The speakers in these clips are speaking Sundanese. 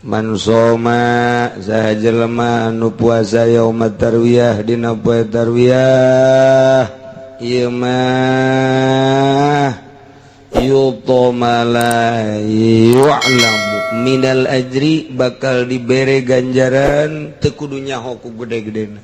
Man soma saha jelema anu puasa yauma tarwiyah dina poe tarwiyah ieu mah yuta ma la yu'lamu minal ajri bakal dibere ganjaran teu kudu nyaho ku gede-gedena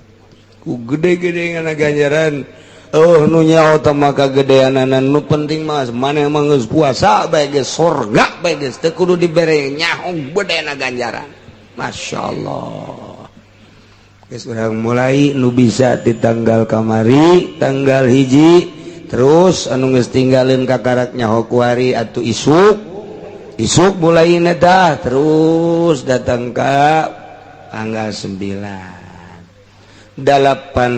ku gede-gede ngana ganjaran. Oh nu nyaho teh maka gedeanana nu penting mah maneh mah geus puasa bae geus sorga bae geus teu kudu dibere nyaho gedena ganjaran. Masyaallah. Geus urang mulai nu bisa di tanggal kamari tanggal hiji terus anu geus tinggalin kakarak nyaho kuari atuh isuk isuk mulai dah terus datang ka tanggal 9 8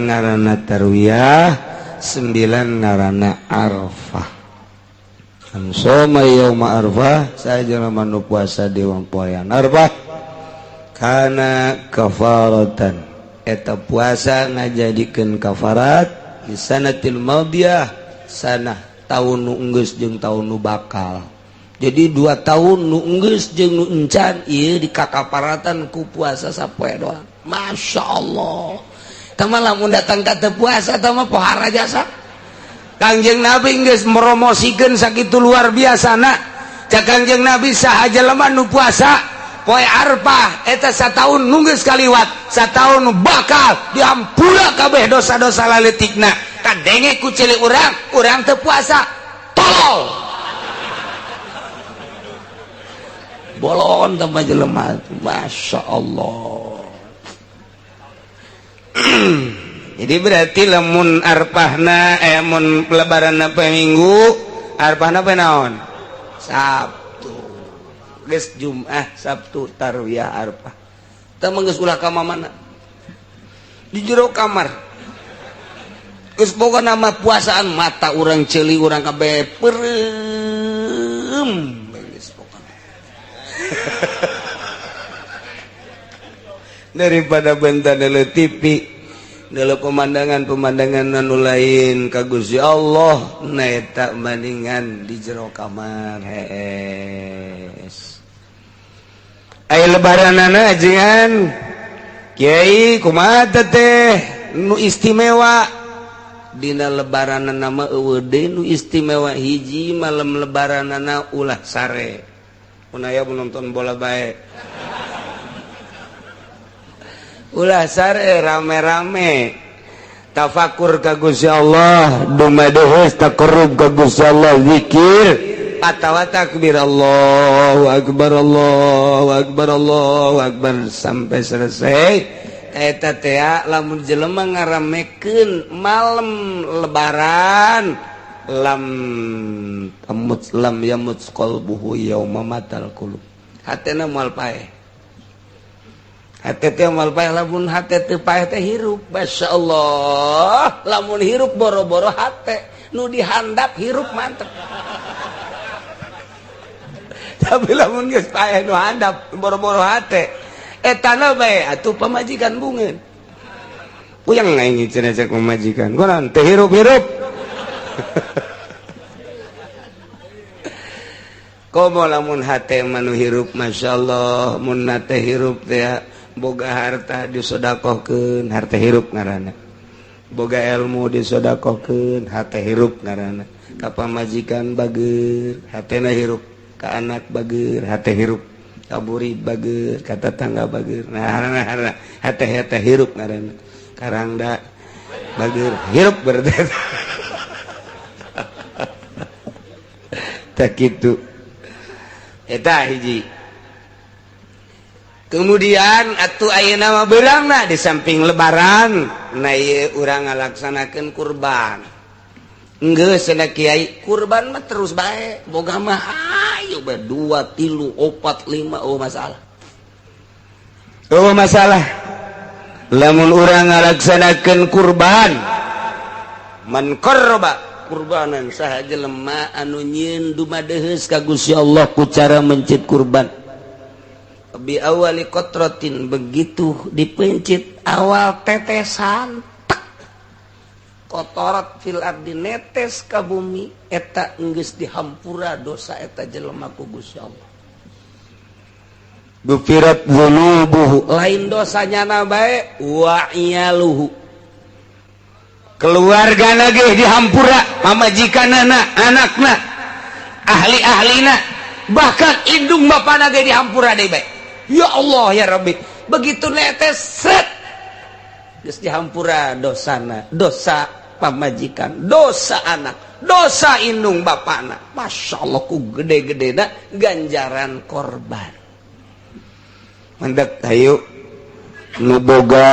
ngaranna tarwiyah 9 ngaranna Arafah. Soma yauma Arafah saha jelema nu puasa di poean Arafah kana kafaratan eta puasa ngajadikeun kafarat di sanatil madiyah sanah tahun nu enggeus jeung tahun nu bakal. Jadi 2 tahun nu enggeus jeung nu encan ieu dikakaparatan ku puasa sapoe doang. Masya Allah. Tama lamun datang ka teu puasa tama pohara jasa. Kangjeng Nabi geus promosikeun sakitu luar biasa na. Cak Kangjeng Nabi saha jelema nu puasa poe Arfah eta sataun nu geus kaliwat, sataun nu bakal dihampura kabeh dosa-dosa laletikna. Kadenge ku ceuli urang, urang teu puasa. Tolol. Bolon tambah jelema. Masya Allah. Jadi berarti lamun arpahna mun lebaran apa minggu arpahna apa naon Sabtu geus Jumat Sabtu tarwiyah arpah teu mah geus ulah ka mana di jero kamar geus boga nama puasaan mata urang ceuli urang kabeh peureum geus pokona. Daripada benta nele TV nele pemandangan-pemandangan anu lain ka Gusti Allah na eta bandingan di jero kamar hees. Aya lebaranana ajengan kiai kumaha teh nu istimewa dina lebaranana mah eueuh deui nu istimewa hiji malam lebaranana ulah sare mun aya nonton bola bae ulah sare rame-rame tafakur ka Gusti Allah dumadeheus taqarrub ka Gusti Allah zikir atawa takbir Allahu akbar Allahu akbar Allahu akbar sampai selesai eta teh lamun jelema ngaramekeun malam lebaran lam tamut lam yamut qalbuhu yauma matal qulub hatena moal paeh. Hate teh moal paeh lamun hate teu paeh teh hirup. Masyaallah lamun hirup boro-boro hate nu dihandap hirup mantep. Tapi lamun geus paeh nu handap boro-boro hate etana bae atuh pamajikan bungeun. Puyeng aing cenah cek pamajikan. Kunaon teu hirup-hirup. Komo lamun hate mah nu hirup masyaallah mun hate hirup teh boga harta disodakohkeun harta hirup ngaranna boga ilmu disodakohkeun hate hirup ngaranna ka pamajikan bager hatena hirup ka anak bager hate hirup ka murid bager ka tetangga bager nah hate hate hirup ngaranna karangda bager hirup berarti tak kitu eta hiji. Kemudian atuh ayeuna mah beurangna di samping lebaran na ieu urang ngalaksanakeun kurban. Geus cenah kiai kurban mah terus bae boga mah ayo bae 2 3 4 5 oh masalah. Oh masalah. Lamun urang ngalaksanakeun kurban man qarraba kurbanan saha jelema anu nyieun dumadeheus ka Gusti Allah ku cara mencit kurban. Bi awali kotrotin begitu dipencit awal tetesan tek kotorat fil ardi netes ka bumi eta enggeus dihampura dosa eta jelema ku Gusti Allah. Gufirat dzunubuhu, lain dosanya na bae, wa iyaluhu, keluarga ge dihampura, pamajikanana, anakna, ahli-ahlina, bahkan indung bapana ge dihampura deui bae. Ya Allah ya Rabbi, begitu netes sret geus dihampura dosana, dosa pamajikan, dosa anak, dosa indung bapana. Masya Allah, ku gede-gedena ganjaran korban. Mendak hayu nu boga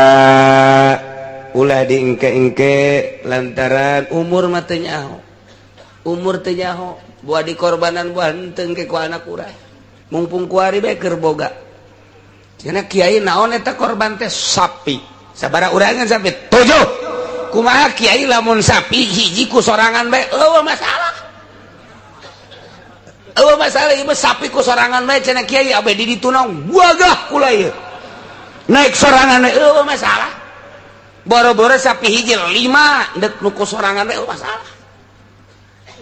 ulah diengke-engke lantaran umur mah teu nyaho, umur teu nyaho, buah dikorbanan buah henteu engke ku anak urang. Mumpung kuari bae keur boga. Cenah kiai, naon eta korban teh? Sapi. Sabaraha urangan sapi? Tujuh. Kumaha kiai lamun sapi hiji ku sorangan bae eueuh masalah? Eueuh masalah ieu, sapi ku sorangan bae. Cenah kiai, abe di ditu naon wagah kula ieu naik sorangan bae eueuh masalah. Boro-boro sapi hiji, lima ndek nu ku sorangan bae eueuh masalah.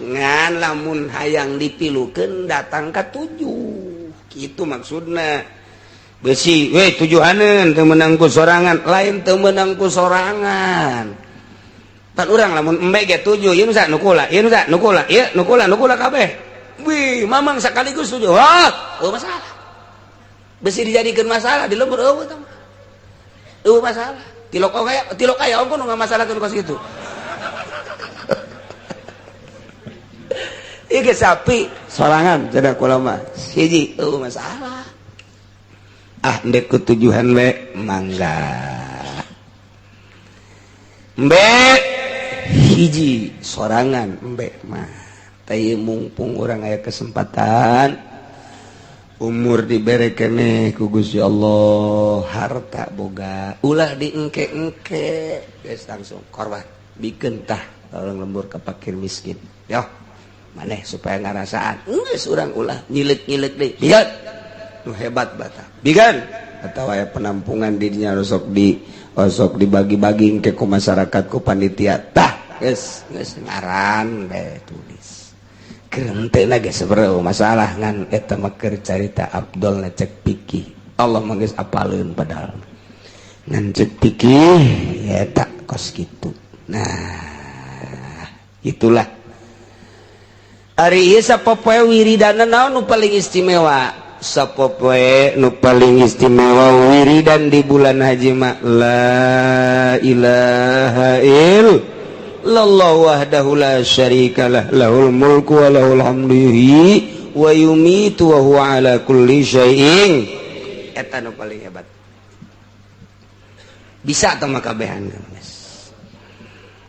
Ngan lamun hayang dipilukeun datang ka tujuh kitu maksudna. Besi we tujuhaneun teu meunang ku sorangan, lain teu meunang ku sorangan. Pan urang lamun embe ge tujuh, ieu nu nu kula, ieu nu nu kula, ieu nu kula, nu kula kabeh. Wih, mamang sekaligus tujuh. Wah, eueuh masalah. Besi dijadikeun masalah di lembur eueuh tah. Eueuh masalah. Tilok aya, tilok aya ongko nu ngamasalahkeun kos kitu. Ieu ge sapi sorangan cenah kula mah. Hiji eueuh masalah. Ah, ndek kutujuhan we mangga. Embe hiji sorangan embe mah. Tapi mumpung orang aya kesempatan, umur dibere keneh ku Gusti Allah, harta boga, ulah diengke-engke, geus langsung korban bikeun tah orang lembur ke fakir miskin. Yo maneh supaya ngarasaan geus urang ulah nyileuk-nyileuk deui, bigan nu hebat bata bigan atau aya penampungan di dinya osok di osok dibagi-bagi ke ku masyarakat ku panitia tah geus geus ngaran bae tulis. Kerentena ge sebenarnya masalah, ngan eta mah keur carita Abdul cek pikih. Allah mah geus apaleun, padahal ngan cek pikih ya tak kos kitu. Nah, itulah ari ieu sapopoe wiridana naon nu paling istimewa? Sapopoe nu paling istimewa wiridan di bulan haji mah la ilaha illallah wahdahu la syarikalah lahul mulku wa lahul hamdu yuhyi wa yumitu wa huwa ala kulli syai'in. Eta nu paling hebat. Bisa tah mah kabehan.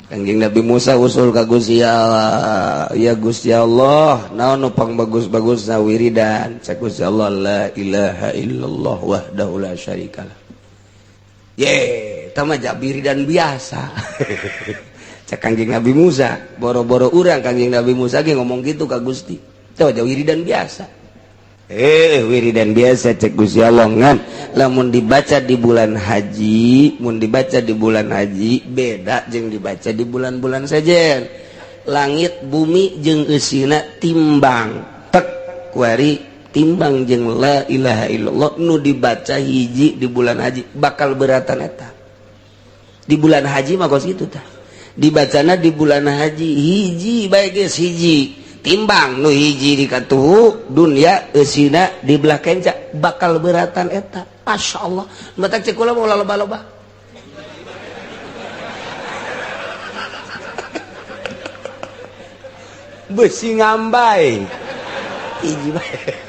Kanjeng Nabi Musa usul ka Gusti Allah, ya Gusti Allah, naon nu pang bagus-bagusna wiridan? Cek Gusti Allah, la ilaha illallah wahdahu la syarikalah. Ye, eta mah wiridan biasa. Cek Kanjeng Nabi Musa, boro-boro urang, Kanjeng Nabi Musa ge ngomong gitu ka Gusti. Teu wiridan biasa. Wiridan biasa cek Gusti Allah, ngan lamun dibaca di bulan haji, mun dibaca di bulan haji beda jeung dibaca di bulan-bulan sejen. Langit bumi jeung eusina timbang tek kuari timbang jeung la ilaha illallah nu dibaca hiji di bulan haji bakal beratan eta. Di bulan haji mah kos kitu tah. Dibacana di bulan haji hiji bae geus hiji timbang nu hiji di katuhu dunia eusina di belah kenca bakal beratan eta. Masya Allah, matak cek kula mau loba-loba besi ngambai hiji bae.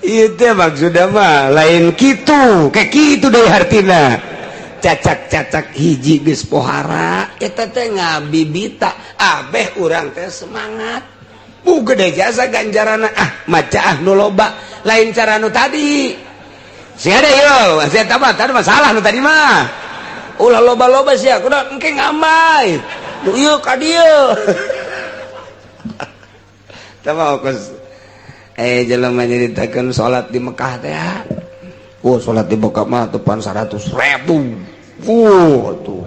Itu maksudnya mah lain kitu, kayak kitu dari hartina. Cacak-cacak hiji geus pohara eta teh ngabibita abeh urang teh semangat. Bu gede jasa ganjarana ah maca ah nu loba lain cara nu tadi. Sia ada yo, sia tambah tadi masalah nu tadi mah. Ulah loba-loba sia, kudu engke ngambai. Nu ieu ka dieu. Tah mah kos jelema nyaritakeun salat di Mekah teh. Oh, salat di Mekah mah tepan 100.000. Tuh.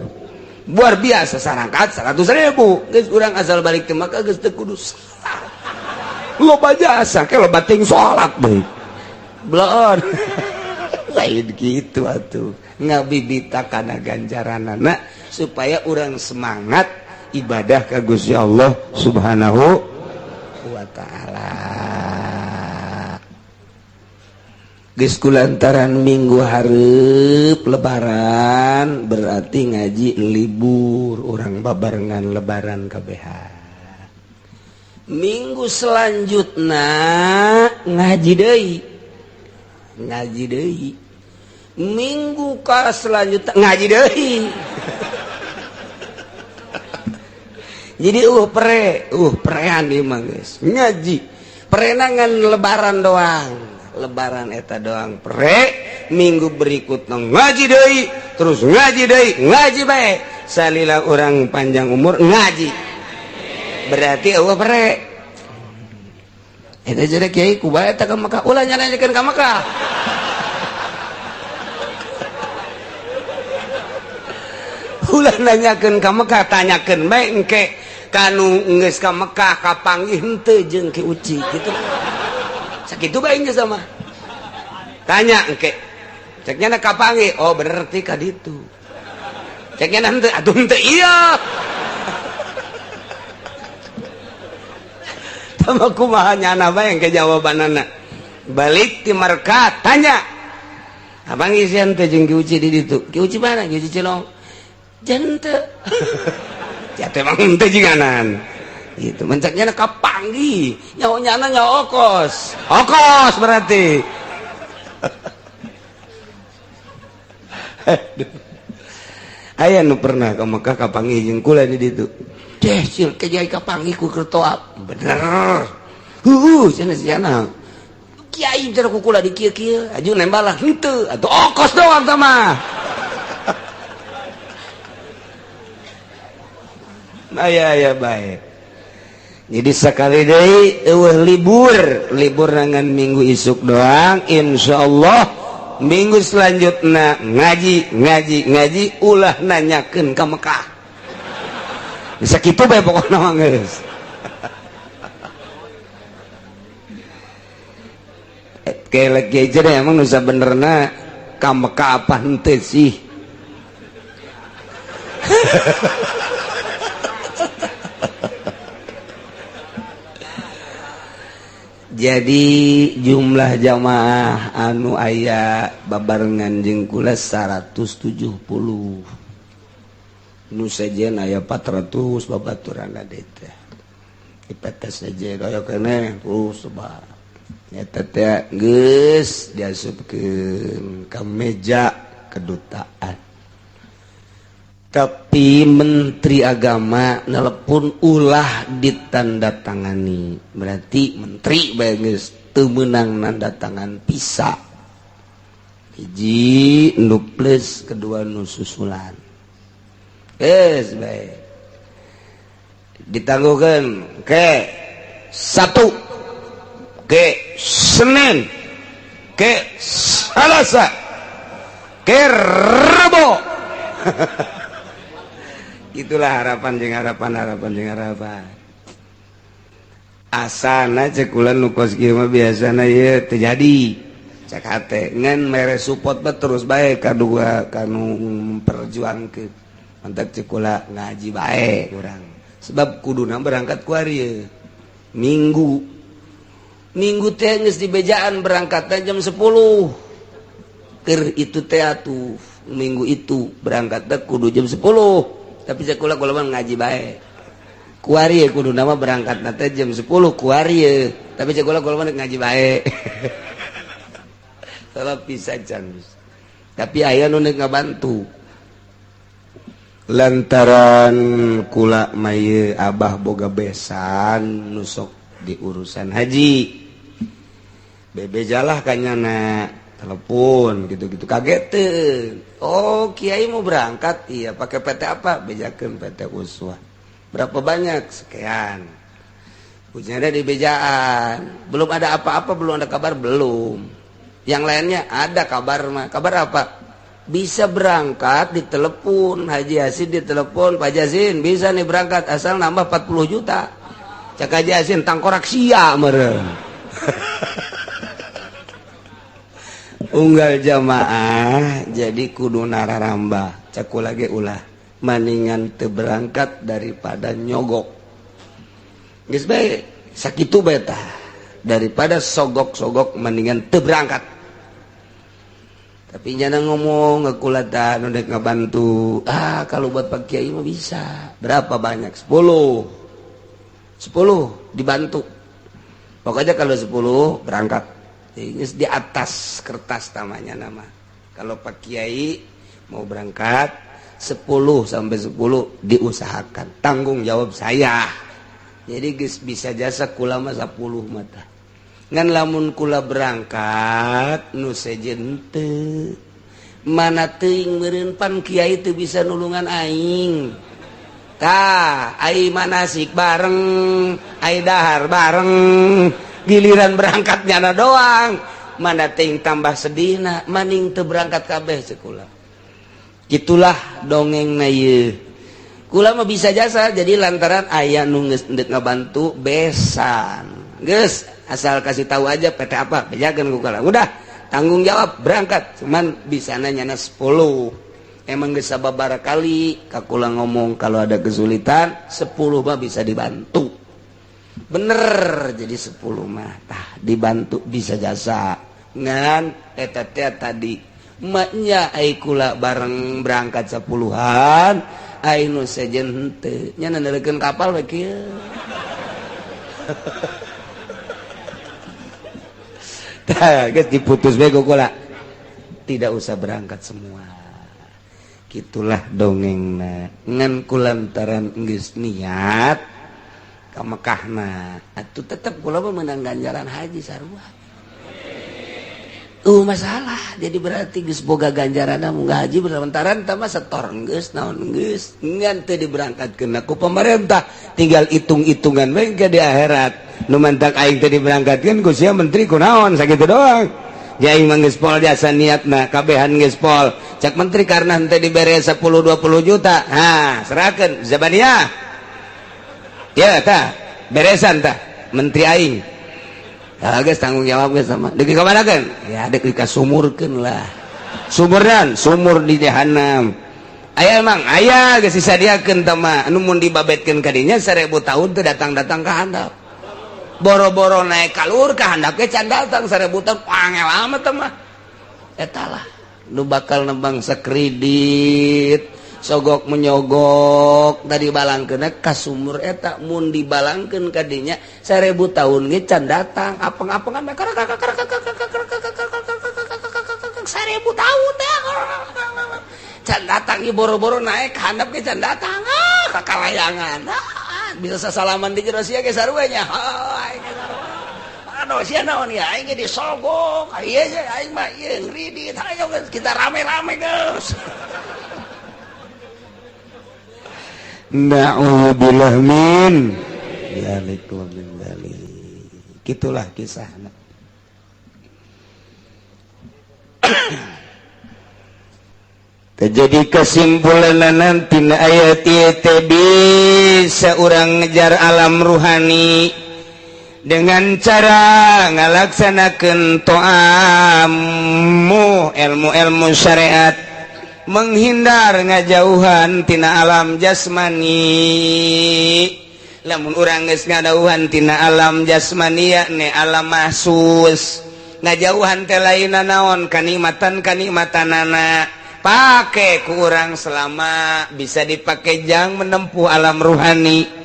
Luar biasa sarangkat 100.000. Geus urang asal balik ke Mekah geus teu kudu. Loba jasa ke loba ting salat deui. Bloon. Lain gitu atuh. Ngabibita kana ganjaranana supaya urang semangat ibadah ka Gusti Allah Subhanahu wa taala. Geus kulantaran minggu hareup lebaran berarti ngaji libur urang babarengan lebaran kabehan. Minggu selanjutna ngaji deui. Ngaji deui. Minggu ka selanjutna ngaji deui. Jadi prean ieu mah geus. Ngaji. Perenangan lebaran doang. Lebaran eta doang pre, minggu berikutna ngaji deui, terus ngaji deui, ngaji bae. Salila urang panjang umur ngaji. Berarti eueuh pre. Eta jadi kiai ku bae eta ka Mekah, ulah nyanyakeun ka Mekah. Ulah nanyakeun ka Mekah, tanyakeun bae engke kanu geus ka Mekah kapanggih henteu jeung Ki Uci kitu. Sakitu bae geus sama. Tanya engke. Ceknya na kapanggih, oh berarti ka ditu. Ceknya na henteu, atuh henteu ieu. Tama kumaha nyana bae engke jawabanana. Balik ti Mekah tanya. Abang isian teh jeung Ki Uci di ditu. Ki Uci mana? Ki Uci Cilong. Jente. Ya teh emang henteu jinganan. Gitu mencaknya kapanggih, nyaho nyana nyaho okos. Okos berarti. Aya nu pernah ka Mekah kapanggih jeung kula di ditu. Deh sil kiai kapanggih ku keur toap. Bener. Heuh cenah sia. Kiai cenah ku kula di kieu-kieu, aju nembalah henteu atuh okos doang tah mah. Aya baik. Jadi sekali deui eueuh libur, libur nangan minggu isuk doang, insyaallah minggu selanjutna ngaji, ngaji, ngaji ulah nanyakeun ka Mekah. Bisa kitu bae pokona mah geus. Kelek ge cenah emang nu sabenerna ka Mekah apa henteu sih? Jadi jumlah jamaah anu aya babarengan jeung kula 170. Nu sejen aya 400 babaturan teh. Dipetes sejen aya keneh terus sebab. Eta teh geus diasupkeun ka meja kedutaan. Tapi Menteri Agama nelepon ulah ditandatangani. Berarti menteri bae geus teu meunang nanda tangan pisa. Hiji nu plus, kedua nu susulan. Geus bae. Ditangguhkeun ke satu, ke Senin, ke Selasa, ke Rebo. Itulah harapan jeung harapan, harapan jeung harapan. Asana cek kula nu kos kieu mah biasana ieu teu jadi. Cek hate ngan mere support mah terus bae kadua kanu memperjuangkeun. Mantak cek kula ngaji bae urang. Sebab kuduna berangkat ku ari Minggu. Minggu teh geus dibejaan berangkatna jam 10. Keur itu teh atuh minggu itu berangkatna kudu jam 10. Tapi sekolah kula mah ngaji bae. Kuari kudu nama berangkat teh jam 10 kuari. Tapi sekolah kula mah ngaji bae. Salah pisan can. Tapi aya nu neuk ngabantu. Lantaran kula mah ieu abah boga besan nu sok di urusan haji. Bebejalah kanyana telepon gitu-gitu kageteun. Oh, kiai mau berangkat, iya pakai PT apa? Bejakeun PT Uswah. Berapa banyak? Sekian. Punyanya di bejaan. Belum ada apa-apa, belum ada kabar, belum. Yang lainnya ada kabar mah. Kabar apa? Bisa berangkat ditelepon, Haji Yasin ditelepon, Pak Yasin bisa nih berangkat asal nambah 40 juta. Cak Haji Asin tangkorak sia meureun. Unggal jamaah jadi kudu nararambah. Cak kula ge ulah maningan teu berangkat daripada nyogok. Geus bae sakitu bae tah. Daripada sogok-sogok mendingan teu berangkat. Tapi jangan ngomong ngekulatan udah ngebantu. Ah, kalau buat Pak Kiai mah bisa. Berapa banyak? 10. 10 dibantu. Pokoknya kalau 10 berangkat. Ini di atas kertas namanya nama. Kalau Pak Kiai mau berangkat 10 sampai 10 diusahakan. Tanggung jawab saya. Jadi geus bisa jasa kula mah 10 mata. Ngan lamun kula berangkat nu sejen teu. Mana teuing meureun pan kiai teu bisa nulungan aing. Tah, ai manasik bareng, ai dahar bareng, giliran berangkat nyana doang. Mana teuing tambah sedihna, maning teu berangkat kabeh ceuk kula. Itulah dongeng na ieu. Kula mah bisa jasa jadi lantaran aya nu geus endek ngabantu besan. Geus asal kasih tahu aja PT apa, bejakeun ku kula. Udah, tanggung jawab berangkat. Cuman bisa nanya 10. Emang geus sababaraha kali ka kula ngomong kalau ada kesulitan 10 mah bisa dibantu. Bener jadi 10 mah tah dibantu bisa jasa. Ngan eta teh tadi maknya ai kula bareng berangkat 10-an ai nu sejen henteu nya neuleukeun kapal we kieu. Tah geus diputus we ku kula. Tidak usah berangkat semua. Gitulah dongengna. Ngan kulantaran geus niat ka Mekahna atuh tetep kula mah meunang ganjaran haji sarua. Masalah jadi berarti geus boga ganjaran munggah haji berlantaran tambah setor geus naon geus ngan teu diberangkatkeun ku pemerintah tinggal hitung-hitungan we ke di akhirat nu mantak aing teu diberangkatkeun ku sia menteri kunaon sakitu doang. Ja aing mah geus pol jasa niatna kabehan geus pol cak menteri karena henteu dibere 10 20 juta ha serahkeun zabaniyah ya tah beresan tah menteri aing. Ya geus tanggung jawab geus sama. Deuk dikamanakeun? Ya deuk dikasumurkeun lah. Sumurnan, sumur di jahanam. Aya emang aya geus disadiakeun tah mah anu mun dibabetkeun ka dinya 1000 tahun teu datang-datang ka handap. Boro-boro naik kalur ka handap ge can datang 1000 tahun angel amat tah mah. Eta lah nu bakal nembang sakredit sogok menyogok tadi balangkeun ka sumur eta mun dibalangkeun ka dinya 1000 tahun ge can datang apeng-apengan 1000 tahun teh can datang ieu boro-boro naik handap ge can datang ah ka kalayangan bisa sasalaman di jero sia ge sarua nya aduh sia naon ya aing ge disogok ieu aing mah ieu ngridit ayo kita rame-rame geus. Na'udzubillah min dzalik wa min dzalik. Gitulah kisahna. Terjadi kesimpulan nanti ayat ieu bisa urang ngejar alam ruhani dengan cara ngalaksanakeun to'amu ilmu-ilmu syariat, menghindar ngajauhan tina alam jasmani. Lamun urang geus ngadauhan tina alam jasmani yakni alam mahsus, ngajauhan teh lainna naon kanikmatan kanikmatanana pake ku urang selama bisa dipake jang menempuh alam ruhani.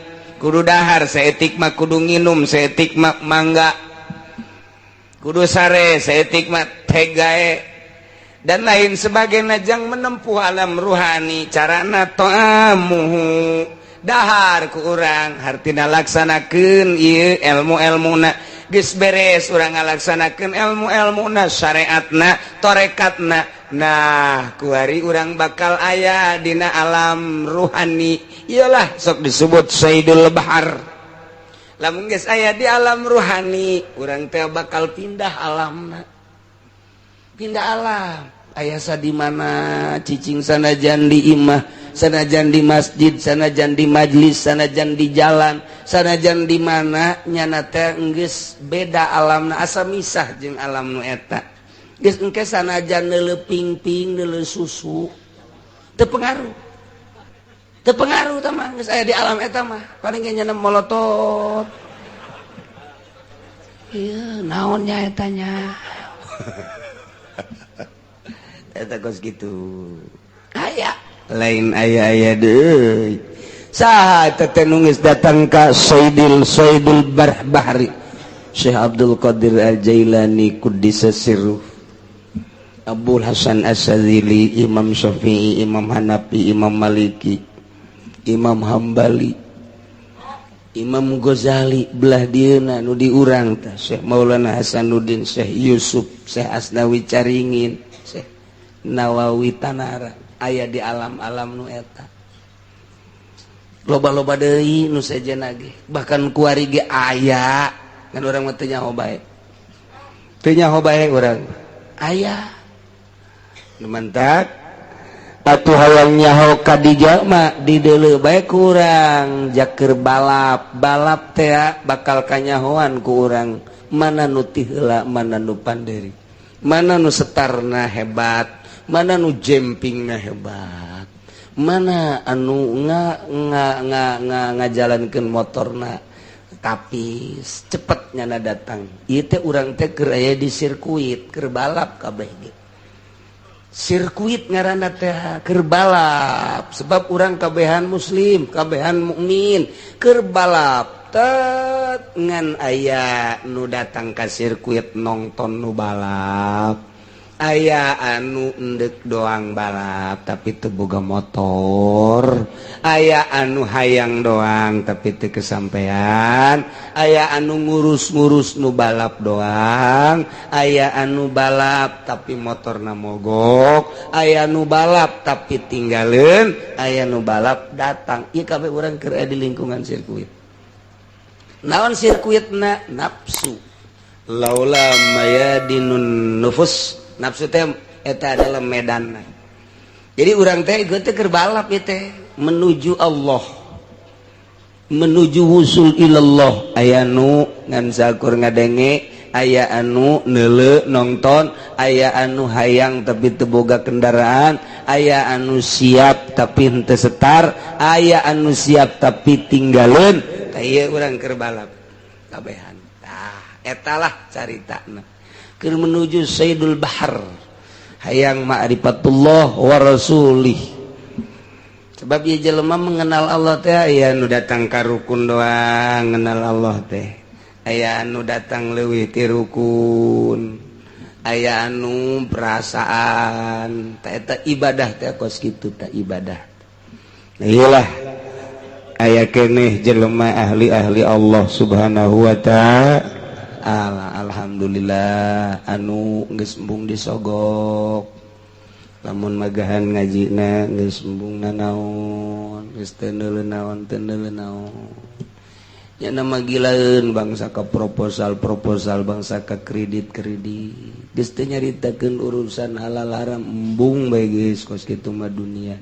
Kudu dahar saeutik mah kudu nginum saeutik mah mangga, kudu sare saeutik mah tegae dan lain sebagainya jang menempuh alam ruhani. Carana to'amuhu dahar ku urang hartina laksanakeun ieu ilmu-ilmuna geus beres urang ngalaksanakeun ilmu-ilmuna syariatna torekatna. Nah kuari urang bakal aya dina alam ruhani. Iyalah sok disebut Sayyidul Bahar. Lamun geus aya di alam ruhani urang teh bakal pindah alamna, pindah alam. Aya sa di mana cicing sanajan di imah Sanajan di masjid, sanajan di majlis, sanajan di jalan, sanajan di mana, nyana teh geus beda alamna, asa misah jeung alam nu eta. Geus engke sanajan neuleu pingping, neuleu susu, teu pengaruh, teu pengaruh tah mah. Geus aya di alam eta mah paling ge nyana molotot, ieu naonnya etanya, eta kos gitu. Aya lain, aya aya deui. Saha eta teh nu geus datang ka Sayyidil Sayyidul Bahri, Syekh Abdul Qadir Al-Jailani Quddisa Sirruh, Abul Hasan As-Sadzili, Imam Syafi'i, Imam Hanafi, Imam Maliki, Imam Hambali, Imam Ghazali. Belah dieuna nu diurang tah Syekh Maulana Hasanuddin, Syekh Yusuf, Syekh Asnawi Caringin, Syekh Nawawi Tanara, aya di alam-alam nu eta. Loba-loba deui nu sejen ge, bahkan kuari ge aya, kan urang mah teu nyaho bae, teu nyaho bae urang aya. Nu mantak atuh hayang nyaho kadija mah dideuleu bae kurang jaker balap balap teh, bakal kanyahoan ku urang mana nu ti heula, mana nu panderi, mana nu setarna hebat, mana nu jempingna hebat, mana anu nga nga nga nga ngajalankeun motorna tapi cepet nyana datang. Ieu teh urang teh keur aya di sirkuit, keur balap kabeh ge. Sirkuit ngaranna teh keur balap, sebab urang kabehan muslim, kabehan mukmin, keur balap tet. Ngan aya nu datang ka sirkuit nonton nu balap, aya anu endek doang balap tapi teu boga motor, aya anu hayang doang tapi teu kesampaian, aya anu ngurus-ngurus nu balap doang, aya anu balap tapi motorna mogok, aya nu balap tapi tinggalin, aya nu balap datang. Ieu kabeh urang keur di lingkungan sirkuit. Naon sirkuitna? Nafsu. Laula mayadinun nufus, nafsu teh eta adalah medan. Jadi urang teh ieu teh keur balap, ieu teh menuju Allah, menuju wusul ilallah. Aya nu ngan sakur ngadenge, aya anu neuleu nonton, aya anu hayang tapi teu boga kendaraan, aya anu siap tapi henteu setar, aya anu siap tapi tinggalin. Tah, ieu urang keur balap kabehan. Tah, etalah caritana keur menuju Sayyidul Bahar, hayang ma'rifatullah wa rasulih. Sebab ieu jelema mengenal Allah teh aya nu datang ka rukun doang mengenal Allah teh, aya anu datang leuwih ti rukun, aya anu perasaan. Tah, eta ibadah teh kos kitu tah ibadah. Nah, iyalah, aya keneh jelema ahli-ahli Allah Subhanahu wa Ta'ala. Alhamdulillah, anu geus embung disogok lamun magahan ngajina, geus embung nanaon, geus teu neuleuh naon, teu neuleuh naon. Nya nama gilaeun bangsa ka proposal-proposal, bangsa ka kredit-kredit, geus teu nyaritakeun urusan halal haram, embung bae geus kos kitu mah dunia.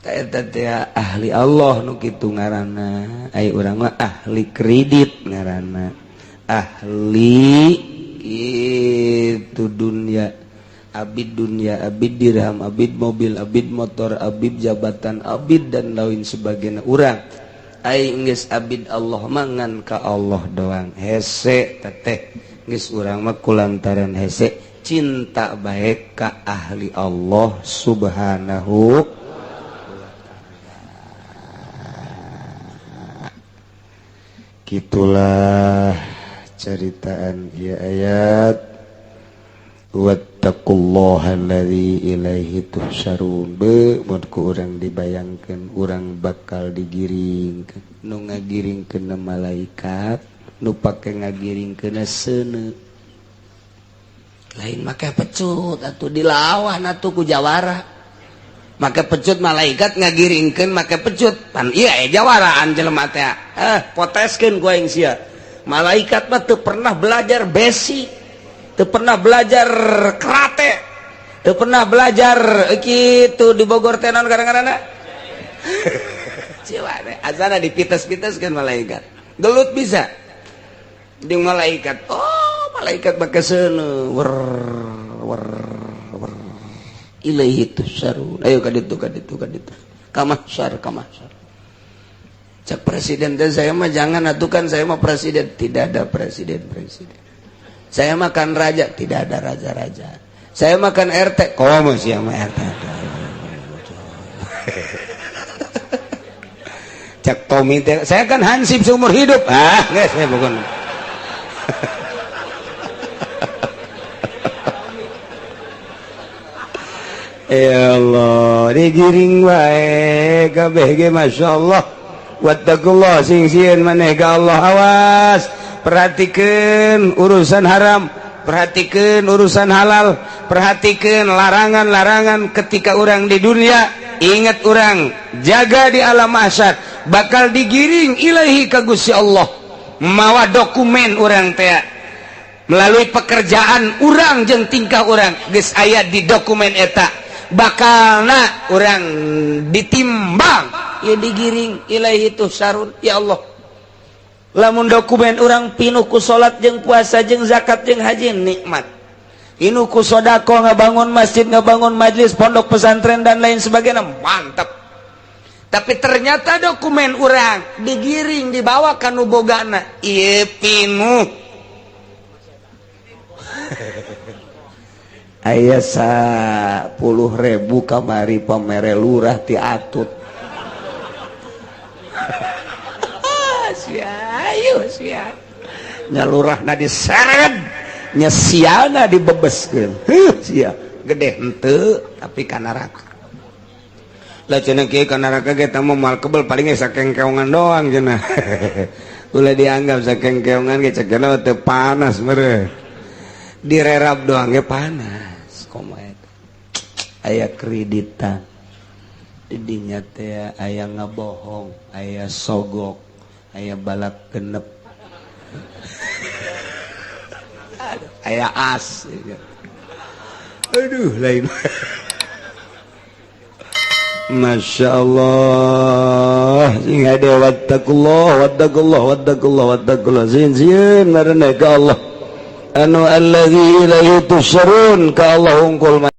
Tah, eta teh ahli Allah nu kitu ngaranna. Ai urang mah ahli kredit ngaranna, ahli itu dunia, abid dunia, abid dirham, abid mobil, abid motor, abid jabatan, abid dan lain sebagainya. Urang ai geus abid Allah mangan ka Allah doang, hese teteh geus urang mah kulantaran hese cinta baik ka ahli Allah Subhanahu. Gitulah ceritaan ya ayat wattaqullaha alladzi ilaihi tuhsyarun. Be mun ku urang dibayangkeun urang bakal digiring, nu ngagiringkeun malaikat, nu pake ngagiringkeun seuneu, lain make pecut atuh, dilawan atuh ku jawara make pecut. Malaikat ngagiringkeun make pecut, pan iya eh jawaraan jelema teh. Eh, poteskeun ku aing sia. Malaikat mah teu pernah belajar besi, teu pernah belajar karate, teu pernah belajar kitu. Di Bogor teh naon kadang-kadang? Azana dipites-piteskeun malaikat. Gelut bisa jeung malaikat. Oh, malaikat make seuneu wer wer wer. Ilaihi tusarun. Ayo ka ditu ka ditu ka ditu. Ka mahsyar ka mahsyar. Cak presiden teh, saya mah jangan atuh, kan saya mah presiden. Tidak ada presiden presiden. Saya makan raja, tidak ada raja-raja. Saya makan RT, komo sih sama RT. Cak Tommy teh, saya kan hansip seumur hidup. Ah, enggak, saya bukan. Ya Allah, digiring wae kabeh ge, masyaallah. Wattaqullah, sing sieun maneh ka Allah, awas perhatikeun urusan haram, perhatikeun urusan halal, perhatikeun larangan-larangan ketika orang di dunia. Ingat, orang jaga di alam mahsyar bakal digiring ilahi ka Gusti Allah mawa dokumen orang teh melalui pekerjaan orang jeung tingkah orang geus aya di dokumen eta, bakalna orang ditimbang ya, digiring ilahi tuhsyarun. Ya Allah, lamun dokumen orang pinuh ku salat jeung puasa jeung zakat jeung haji, nikmat. Pinuh ku sodako, ngabangun masjid, ngabangun majlis, pondok pesantren, dan lain sebagainya, mantap. Tapi ternyata dokumen orang digiring dibawa ka nu bogana ieu pinuh aya 10.000 kamari pamere lurah ti atut. Ayo sia, nyalurahna diseret, nya sialna dibebeskeun. Heuh, sia gede henteu tapi ka neraka lah. Cenah kieu, ka neraka ge teh moal kebel, paling ge sakengkeongan doang cenah. Ulah dianggap sakengkeongan ge, cek cenah teu panas mere, direrap doang ge panas. Komo eta aya kreditan didinya teh, aya ngabohong, aya sogok, aya balap genep, aya as, aduh, lain. Masya Allah, sing hade wattaqullah wattaqullah wattaqullah wattaqullah, sieun sieun marane ka Allah anu allazi ilaihi tusyarun, ka Allah hungkul.